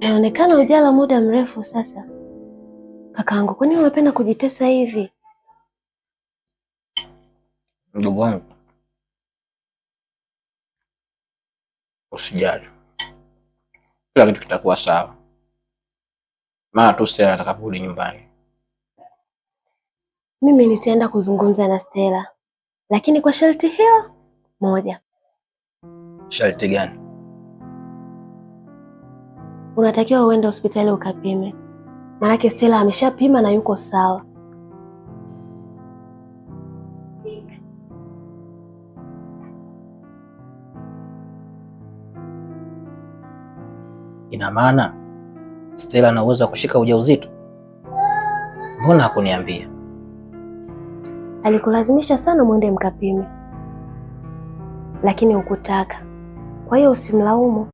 Unaonekana ujala muda mrefu sasa. Kakaangu, kwa nini unapenda kujitesa hivi? Mdogo wangu, usijali, kila kitu kitakuwa sawa mara tu Stella atakaporudi nyumbani. Mimi nitaenda kuzungumza na Stella, lakini kwa sharti hilo moja. Sharti gani? Unatakiwa uende hospitali ukapime, maanake Stella ameshapima na yuko sawa. Ina maana Stella ana uwezo wa kushika ujauzito? Mbona hakuniambia? Alikulazimisha sana mwende mkapime, lakini hukutaka. Kwa hiyo usimlaumu.